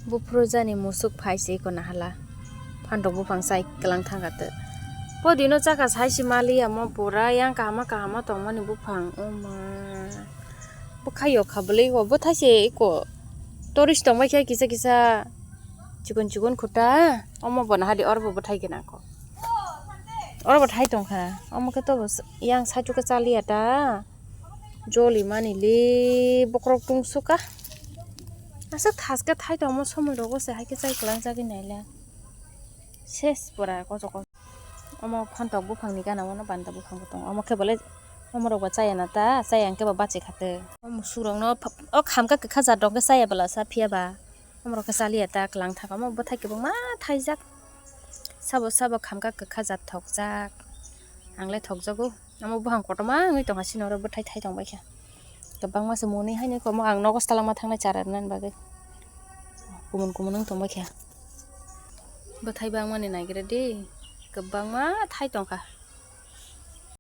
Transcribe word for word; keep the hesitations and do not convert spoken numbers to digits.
Buphuru jani musuk phai se iko nahala. Phantok buphang sai kwlang thangkha tei. Podino chaka sai se maliya mo pura yang kahama kahama tongmani buphang. O ma. Bwkhai yok kha bwlwi o bwthai se iko. Tourist tongbai khe kisa kisa chikon chikon khuta. Omo bo nahadi oro bo bwthai gwnang kho. Oro bo thai tongkha. Omo khe to bo s-, yang saichuk khe chaliya ta. Joli mani le bokrok tungsuka. Aswk thaske thai tongmo somoi rogo se hai khe chai kwlang chagwi naile. Ses pura kochok kochok. Omo phantok buphangni gana o no banda buphang bo tongo. Omo khe bole omo rok bo chaya na ta, chaya hwnkhe bo bachi kha tei. Omo sukrok no pha-, o khamka kwkha jat rok khe chaya bwla sa phiya ba. Omo rok khe chaliya ta kwlang thaka omo bwthai kwbangma thaijak. Sabo sabo khamka kwkha jat thokjak. Ang le thokjago. Omo buphang kotorma wngwi tongkha, sini oro bwthai thai tongbaikha. Kwbangma se mwnwi haino omo ang nogo salangma thangnai chara rwnani bagwi. Kumun kumun wng tongbaikha. Bwthai bangmani naigra di. Kwbangma thai tongkha.